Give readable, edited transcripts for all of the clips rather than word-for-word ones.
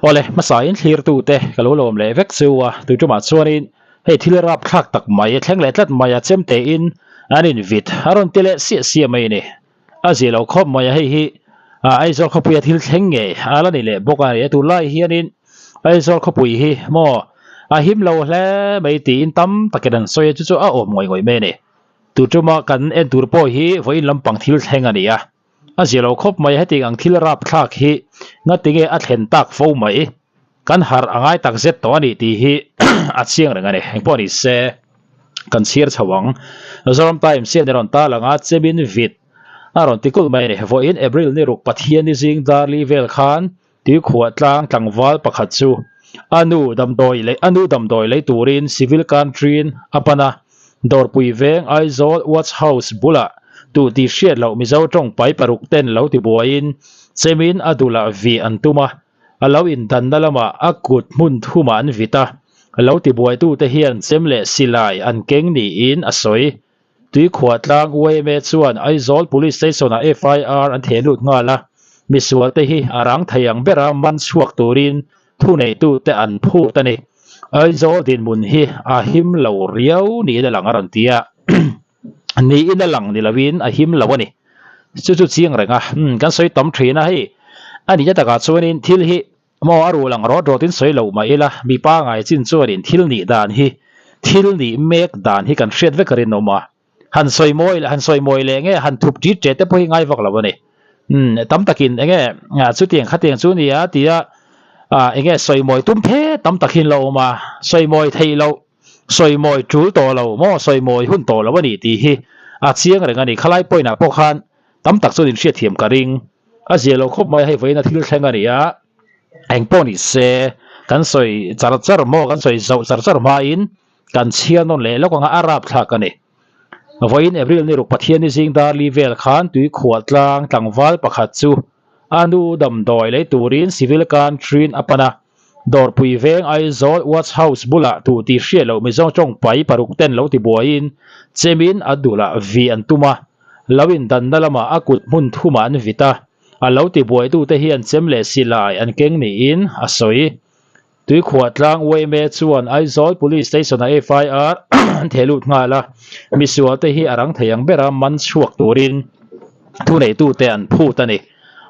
Awle, hmasain thlirtute ka lo lawm leh vek chu a, tui tumah chuanin hei thil rapthlak tak mai thleng leh tlat mai a chemtein an invit a rawn ti leh siah siah mai a ni. A zia lo khawp mai a, hei hi Aizawl khawpuia thil thleng ngei a la ni leh bawk a ni. A tunlai hianin Aizawl khawpui hi maw a him lo hle mai tiin tam takin an sawi a, chu chu a awm ngawih ngawih mai a ni. Tui tuma kan en tur pawh hi vawiin lampang thil thleng a ni a. A zia lo khawp mai, hetiang ang thil rapthlak hi ngatinge a thlen tak fo mai? Kan harh a ngai tak zet tawh a ni tih hi a chiang reng a ni. Engpawh ni se, kan chhiar chho ang. Zoram Times hian i rawn ta lang a, Chemin Vit a rawn ti kulh mai a ni. Vawiin April ni ruk Pathianni zing darli vel khan Tuikhuah tlang tlangval pakhat chu a nu damdawi leh a nu damdawi lei turin Civil Canteen a pan a, Dawrpui veng Aizawl Watch House bulah tuh tih hriat loh Mizo tawng pai paruk ten lo tibuaiin chemin a dulah vih an tum a, a lo indanna lamah a kut hmun thumah an vit a, lo tibuaitute hian chem leh silai an keng niin a sawi. Tuikhuah tlang yma chuan Aizawl Police Station-ah FIR an theh lut nghal a, misualte hi a rang thei ang bera man chhuak turin thuneitute an phut a ni. Aizawl dinhmun hi a him lo riau niin a lang a rawn ti a, niin a lang ni loin a him lo a ni. Chu chu chiang reng a, kan sawi tam thin a hei a nihna takah chuanin thil hi Maw a ruh lang rawt rawtin sawi loh mah ila, mi pangai chin chuanin thil nih dan hi, thil nih mek dan hi kan hriat vek a rinawm a. Han sawi mawi leh han sawi mawi leh nge han thup ṭit ṭet te pawh hi ngai vak lo a ni. Umm, tam takin enge chutiang khatiang chu nia tia enge sawi mawi tum phe tam tak hi an lo awm a, sawi mawi theih loh, sawi mawi ṭul tawh lo maw, sawi mawi hun tawh lo a ni tih hi a chiang reng a ni. Khalai point ah pawh khan tam tak chuan inhriatthiam ka ring. A zia lo khawp mai a, hei vawiin a thil thleng a ni a, eng pawh ni se kan sawi char char maw kan sawi zoh char char hmain kan chhiar nawn leh lawk ang a, a rapthlak a ni. Vawiin April ni ruk Pathianni zing darli vel khan tui khuah tlang tlangval pakhat chu a nu damdawi lei turin civil country a pan a, Dawrpui veng Aizawl Watch House bulah tu tih hriat loh Mizo tawngpai paruk ten lo tibuaiin chemin a dulah vi an tum a. Lo indanna lamah a kut hmun thumah an vit a, a lo tibuaitute hian chem leh silai an keng niin a sawi. Tuikhuah tlang yma chuan Aizawl Police Station-ah FIR an theh lut nghal a, misualte hi a rang thei ang bera man chhuak turin thuneitute an phut a ni.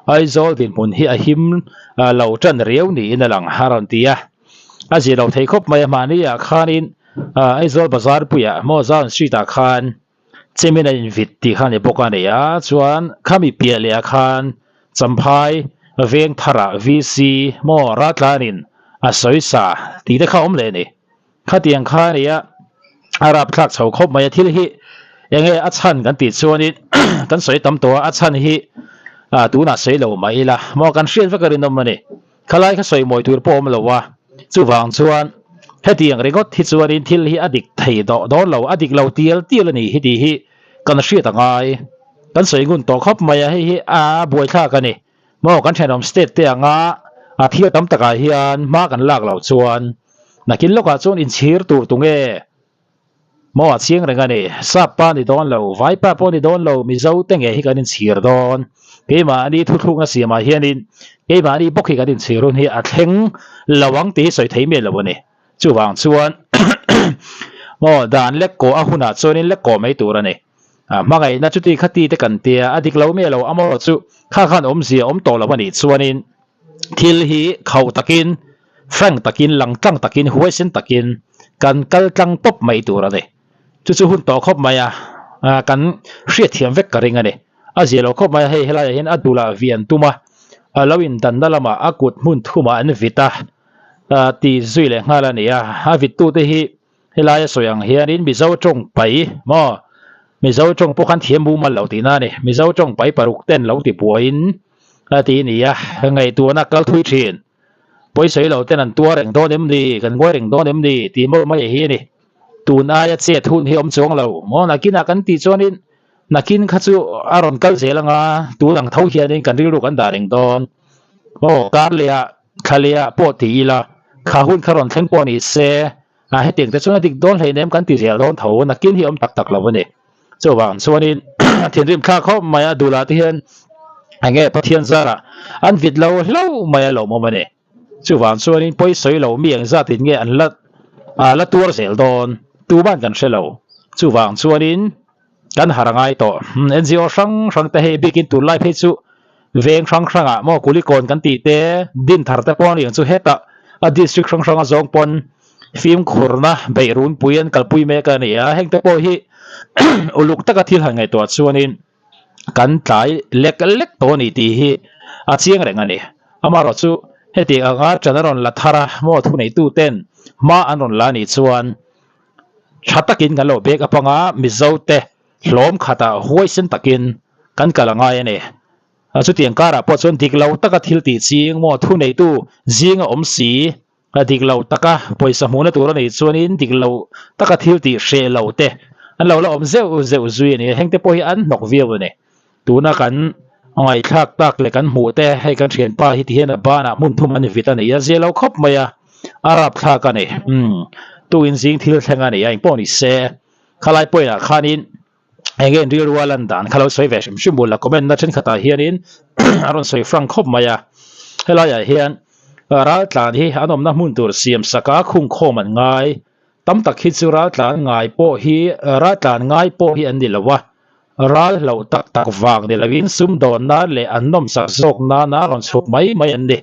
Aizawl dinhmun hi a him lo tan riau niin a lang a rawn ti a. A zir lo thei khawp mai a, mahni-ah khanin Aizawl bazar puiah maw Zion Street-ah khan Chemin a invit tih kha a ni bawk a ni a, chuan khami piah leh ah khan Champhai veng tharah VC maw Ratlanin a sawi sa tih te kha a awm leh a ni. Khatiang kha a ni a, a rapthlak chho khawp mai a, thil hi enge a chhan kan tih chuanin kan sawi tam tawh a, a chhan hi tunah sawi lo mah ila maw kan hriat vek a rinawm a ni. Khalai kha sawi mawi tur pawh awm lo a, chuvang chuan hetiang ringawt hi chuanin thil hi a dik thei dawh dawn lo, a dik lo tial tial a ni hi tih hi kan hriat a ngai. Kan sawi ngun tawh khawp mai a, hei hi a buaithlak a ni. Maw kan thenawm state te anga a thil tam takah hian hma kan lak loh chuan nakin lawkah chuan inchhir tur tunge Maw a chiang reng a ni. Sap pa ni dawn lo, vai pa pawh ni dawn lo, Mizo te nge hi kan inchhir dawn. Keimahni thuthlukna siamah hianin keimahni bawk hi kan inchhir hun hi a thleng lo ang tih hi sawi thei miah lo a ni. Chuvang chuan maw dan lek kawh a hunah chuanin lek kawh mai tur a ni. Hmangaihna chuti khati te kan tia a dik lo miah lo amaw chu kha khan awmzia awm tawh lo a nih chuanin thil hi khauh takin Frank takin, langtlang takin, huaisen takin kan kal tlang tawp mai tur a ni. Chu chu hun tawh khawp mai a, kan hriatthiam vek ka ring a ni. A zia lo khawp mai a, hei helaiah hian a dulah vi an tum a, a lo indanna lamah a kut hmun thumah an vit a, ti zui leh nghal a ni a. A vittute hi helaia sawi ang hianin Mizo tawng pai maw, Mizo tawng pawh khan thiam mumal lo tihna a ni. Mizo tawng pai paruk ten lo tibuaiin a ti ni a, ngaihtuahna kal thui thin. Pawisawi lo ten an tuar reng dawn em ni, kan ngawi reng dawn em ni tih mawlh mai hi a ni. Tun aia chet hun hi awm chuang lo maw? Nakinah kan tih chuanin nakin kha chu a rawn kal zel anga tun ang tho hianin kan rilru kan dah reng dawn. Aw, kar lehah, thla lehah pawh ti ila, kha hun kha rawn thleng pawh ni se, a hetiang te chuan a dik dawn hleinem kan ti zel dawn tho, nakin hi awm tak tak lo a ni. Chuvang chuanin thinrim thlak khawp mai a dulah te hian enge Pathian zarah an vit lo hlauh mai a lawmawm a ni. Chuvang chuanin pawi sawi lo mi eng zatin nge an la la tuar zel dawn tuman kan hre lo. Chuvang chuanin kan har a ngai tawh. NGO hrang hrang te hei bikin tunlai phei chu veng hrang hrangah maw Kulikawn kan tih te Dinthar te pawh a ni ang chu hetah a district hrang hranga zawng pawn fimkhurna beih runpui an kalpui mek a ni a. Heng te pawh hi uluk taka thil han ngaihtuah chuanin kan tlai lek lek tawh a ni tih hi a chiang reng a ni. Amaherawh chu heti anga ṭan a rawn la thar a maw thuneitu ten hma an rawn la anih chuan tha takin kan lo bek apanga Mizo te hlawm khatah huaisen takin kan kal a ngai a ni. Chutiang karah pawh chuan dik lo taka thil tih ching maw thuneitu zinga awm si A dik lo taka pawisa hmuhna tur a nih chuanin dik lo taka thil tih hreh lo te an lo la awm zeuh zeuh zui a ni. Hengte pawh hi an hnawk viau a ni. Tuna kan ngaihthlak tak leh kan hmuh te hei kan thianpa hi ti hian a banah hmun thum an vit a ni. A zia lo khawp mai a, a rapthlak a ni. Umm tuin zing thil thleng a ni a, engpawh ni se khalai point ah khanin eng nge rilru a lan dan kha lo sawi ve hrim hrim bul a comment na thenkhatah hianin a rawn sawi frank khawp mai a helaiah hian ral tlan hi an awmna hmun tur siam sak a khungkhawm an ngai tam tak hi chu ral tlan ngai pawh hi ral tlan ngai pawh hi an ni lo a ral hlauh tak tak vang ni lovin sumdawn nan leh an nawmsak zawk nana rawn chhuk mai mai an ni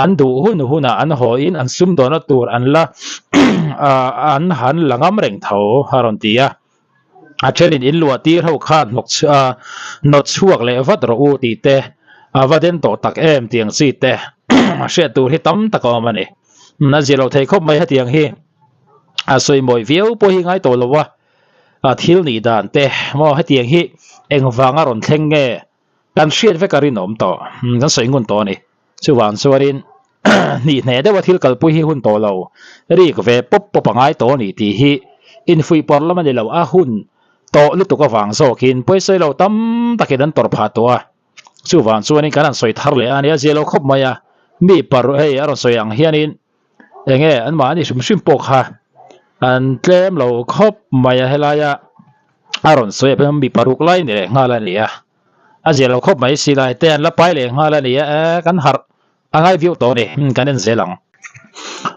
an duh hun hunah an haw in an sumdawnna tur an la an han la ngam reng tho a rawn ti a. A thenin in luah tir ho khan hnawk nawt chhuak leh vat rawh u tih te a va den tawh tak em tiang chi te a hriat tur hi tam tak a awm a ni. A zir lo thei khawp mai hetiang hi a sawi mawi viau pawh hi ngai tawh lo a, a thil nih dan te maw hetiang hi engvanga rawn thleng nge Kan hriat vek a rinawm tawh, kan sawi ngun tawh a ni. Chuvang chuanin hnih hneh deuha thil kalpui hi hun tawh lo, rik ve pawp pawp a ngai tawh a ni tih hi infuih pawr lam a ni lo, a hun tawh lutuk avang zawkin pawisawi lo tam takin an tawrh phah tawh a. Chuvang chuanin kan han sawi thar leh a nia, zia lo khawp mai a, mi parh hei a rawn sawi ang hianin eng nge anmahni hrim hrim pawh kha an tlem lo khawp mai a helaia a rawn sawi a mi paruk lai ni leh nghal a ni a a zia lo khawp mai silai te an la pai leh nghal a ni a e kan harh a ngai viau tawh a ni kan en zel ang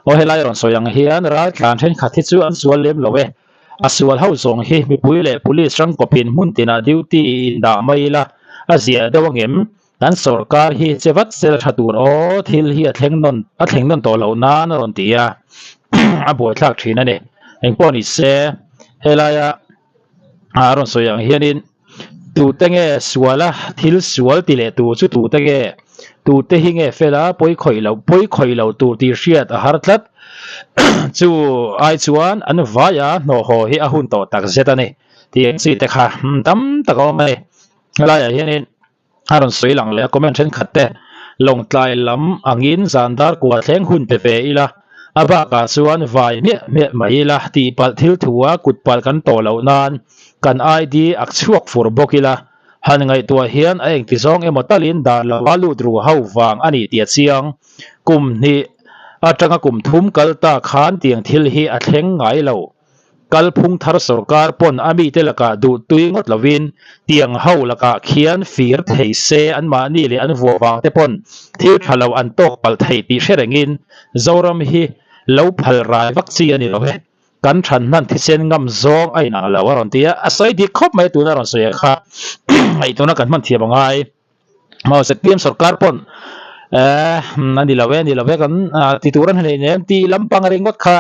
aw helai a rawn sawi ang hian raltlan thenkhat hi chu an sual lem lo e a sual ho zawng hi mipui leh police hrang kawpin hmun tinah duty in dah mai ila a zia deuh angem Kan sawrkar hi che vat sel tha tur aw, thil hi a thleng nawn a thleng nawn tawh loh nan a rawn ti a, a buaithlak thin a ni. Engpawh ni se, helaia a rawn sawi ang hianin tute nge sual a, thil sual ti leh tur chu tute nge, tute hi nge fel a, pawi khawih loh pawi khawih loh tur tih hriat a har tlat. Chu ai chuan an vaia hnawh haw hi a hun tawh tak zet a ni tih ang chi te kha tam tak a awm a ni. Helaiah hianin a rawn sawi lang leh a comment thenkhat te Lawngtlai lam angin zan dar kua thleng hun pe ve ila a bakah chuan vai hmiah hmiah mai ila tihpalh thil thu a kut palh kan tawh loh nan kan ID ak chhuak fur bawk ila han ngaihtuah hian a engti zawng emaw talin dan lova lut ru ho vang a ni tih a chiang kum hnih atanga kum thum kal ta khan tiang thil hi a thleng ngai lo. Kalphung thar sorkar pawn a mite lakah duh tui ngawt lovin tiang ho lakah khian fir thei se anmahni leh an vuah vang te pawn thil tha lo an tawk palh thei tih hre rengin Zoram hi lo phal rai vak chi a ni lo e. Kan than hnan thisen ngam zawng a inang lo a rawn ti a, a sawi dik khawp mai tuna rawn sawi ang kha ngaihtuahna kan hman thiam a ngai. Maw ZPM sorkar pawn eh a ni lo e a ni lo e kan ti tur a ni hleinem tih lampang ringawt kha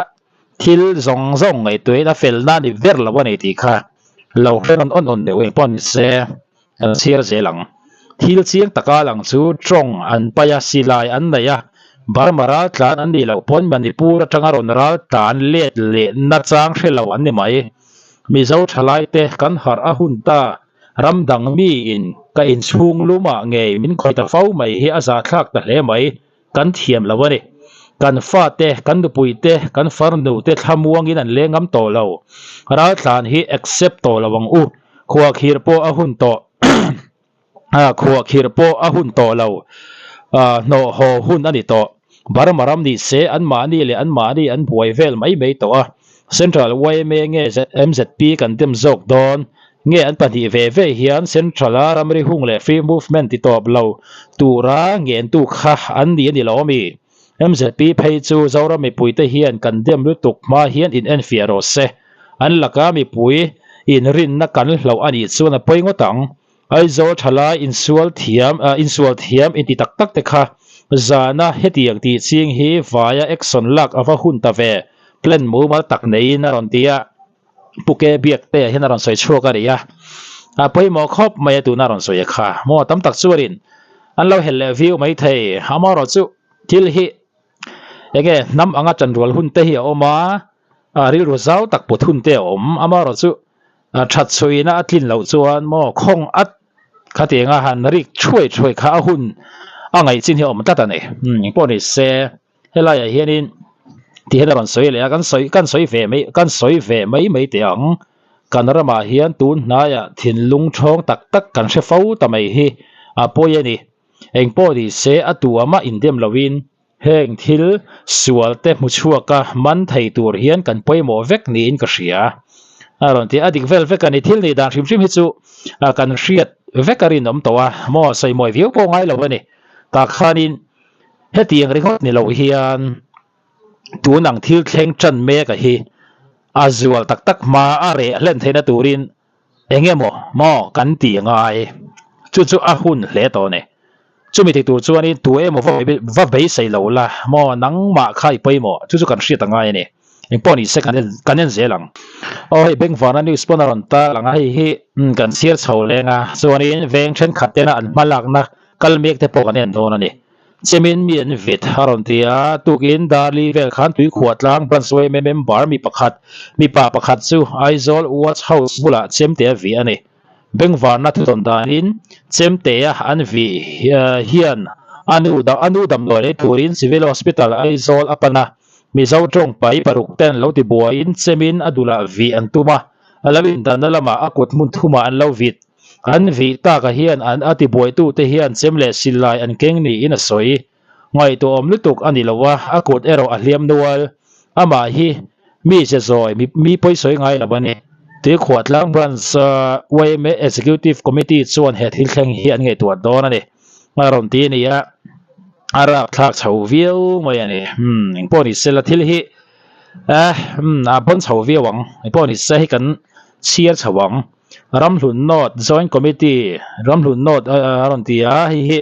Thil zawng zawng ngaihtuahin a fel na ni ber lo a ni tih kha lo hre rawn awn awn deuh eng pawh ni se kan chhiar zel ang. Thil chiang taka lang chu tawng an pai a, silai an nei a, Burma ral tlan an nih loh pawn Manipur atanga rawn ral tlan let leh nachang hre lo an ni mai. Mizo thalai te kan harh a hun ta, ram dang miin ka inchhung lumah ngei min khawih ta fo mai hi a zahthlak ta hle mai. Kan thiam lo a ni. Kan fate, kan nupuite, kan farnute thlamuangin an leng ngam tawh lo. Raltlan hi accept tawh lo ang u. Khuahkhir pawh a hun tawh khuahkhir pawh a hun tawh lo. Hnawh haw hun a ni tawh. Burma ram ni se anmahni leh anmahni an buai vel mai mai tawh a. Central yma nge MZP kan dem zawk dawn? Nge an pahnih ve ve hian Central a ramri hung leh free movement ti tawp lo tura ngentu kha an ni a ni lo ami? MZP phei chu Zoram mipuite hian kan dem lutuk hma hian in enfiah rawh se. An laka mipui inrinna kan hloh a nih chuan a pawi ngawt ang. Aizawl thalai insual thiam insual thiam inti tak tak te kha zana hetiang tih ching hi vaia action lak a va hun ta ve, plan mumal tak neiin a rawn ti a. Pu Ke Biakte ah hian a rawn sawi chhuak a ni a, a pawimawh khawp mai a tuna a rawn sawi a kha. Maw tam tak chuanin an lo helh leh viau mai thei. Amaherawhchu thil hi enge hnam anga chanrual hun te hi a awm a, rilru zau tak put hun te a awm. Amaherawhchu that chhuina a tlin loh chuan maw khawng at khatianga han rik thuai thuai kha a hun a ngaih chin hi a awm tlat a ni. Engpawh ni se. Helaiah hianin ti hian a rawn sawi leh a, kan sawi kan sawi ve mai kan sawi ve mai mai teh ang. Kan ramah hian tun hnaiah thinlung thawng tak tak kan hre fo ta mai hi a pawi a ni. Engpawh ni se a tu amah indem loin heng thil sual te hmu chhuaka man thei tur hian kan pawimawh vek niin ka hria. A rawn ti a, a dik vel vek a ni. Thil nih dan hrim hrim hi chu kan hriat vek a rinawm tawh a, maw sawi mawi viau pawh ngai lo a ni. Tah khanin Hetiang ringawt ni lo hian tun ang thil thleng tan mek a hi a zual tak tak hma a reh hlen theihna turin eng emaw maw kan tih a ngai. Chu chu a hun hle tawh a ni. Chumi ti tur chuanin tu emaw va beisei lo la maw nangmah kha i pawimawh chu chu kan hriat a ngai a ni. Engpawh ni se kan en kan en zel ang. Aw hei Bengvana news pawn a rawn tar ang a hei hi kan chhiar chho leng a chuanin veng thenkhat tena an hmalakna kal mek te pawh kan en dawn a ni. Chemin mi an vet a rawn ti a, tukin Darli vel khan tuikhuah tlang branch yma member mi pakhat, mipa pakhat chu Aizawl Watch House bulah chemte a vih a ni. Bengvarna thutawn danin chemtea an vih hian a nu a nu damdawi lei turin Civil Hospital Aizawl a pan a, Mizo tawng pai paruk ten lo ti buaiin chemin a dulah vih an tum a, a lo indanna lamah a kut hmun thumah an lo vit. An vih taka hian an a tibuaitute hian chem leh silai an keng niin a sawi. Ngaihtuahawm lutuk a ni lo a, a kut erawh a hliam nual. Amah hi mi che zawi, mi pawisawi ngai lo a ni. Tuikhuahtlang Branch yma Executive Committee chuan he thil thleng hi an ngaihtuah dawn a ni. A rawn ti a ni a, a rapthlak chho viau mai a ni. Umm engpawh ni sela thil hi eh umm a bawn chho viau ang. Engpawh ni se hi kan chhiar chho ang. Ramhlun North Joint Committee Ramhlun North a rawn ti a hei hi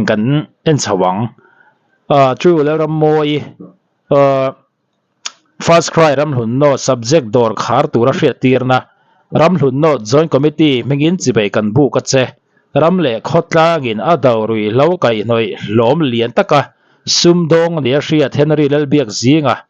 kan en chho ang True Lalrammawi First Cry Ramhlun North Subject dawr khar tura hriattirna Ramhlun North Joint Committee hmingin chibei kan buk a che Ram leh khawtlangin a do ruihhlo kaihhnawih hlawm lian taka sumdawng nia hriat Henry Lalbiak zinga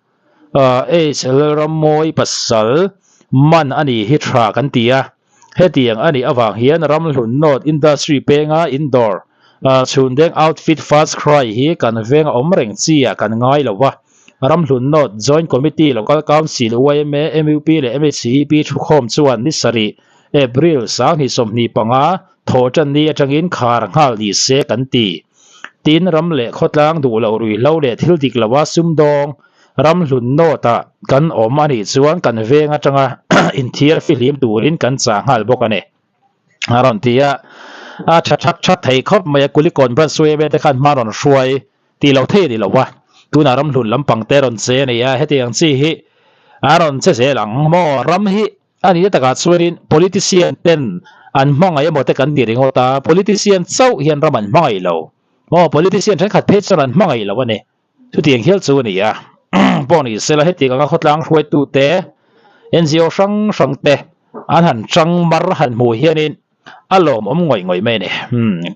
H Lalrammawi pasal man a nih hi tha kan ti a, hetiang a nih avang hian Ramhlun North Industry penga indoor chhundeng outfit First Cry hi kan veng a awm reng chi ah kan ngai lo a, Ramhlun North Joint Committee Local Council yma, mup leh MHCEP thukhawm chuan ni sarih April 2025 thawhtanni atangin khar nghal ni se kan ti. Tin, ram leh khawtlang duh loh ruihhlo leh thil dik loa sumdawng ram hlun nawtah kan awm a nih chuan kan veng atanga inthiar fihlim turin kan chah nghal bawk a ni. A rawn ti a, a tha that that thei khawp mai a, Kulikawn branch yma te khan hma rawn hruai tih loh thei a ni lo a, tunah ram hlun lampang te rawn che a ni a, hetiang chi hi a rawn che zel ang maw? Ram hi A nihna takah chuanin politician ten an hmangaih emaw te kan ti ringawt a, politician chauh hian ram an hmangaih lo. Maw politician thenkhat phei chuan an hmangaih lo a ni. Chutiang hial chu a ni a. Pawh ni sela hetiang anga khawtlang hruaitute, NGO hrang hrang te an han chang mar han hmuh hianin a lawmawm ngawih ngawih mai a ni.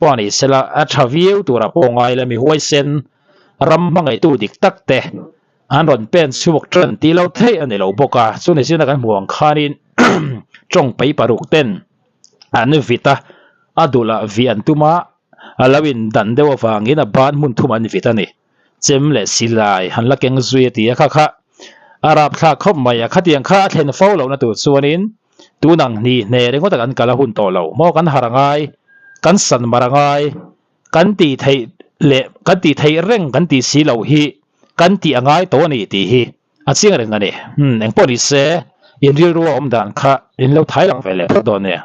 Pawh ni sela a tha viau turah pawh ngai la mi huaisen ram hmangaihtu dik tak te An rawn pen chhuak tan tih lo theih a ni lo bawk a, chu ni zina kan hmuh ang khanin tawng pei paruk ten an vit a, a dulah vih an tum a, a lo in dan deuh avangin a ban hmun thum an vit a ni. Chem leh silai han la keng zui a ti a, kha kha a rapthlak khawp mai a, khatiang kha a thlen fo lohna tur chuanin tun ang hni hne ringawt a kan kal a hun tawh lo maw, kan harh a ngai, kan san mar a ngai, Kan tih theih leh kan tih theih reng kan tih si loh hi kan tih a ngai tawh a ni tih hi a chiang reng a ni. Umm engpawh ni se in rilru a awm dan kha in lo thai lang ve leh phawt dawn nia.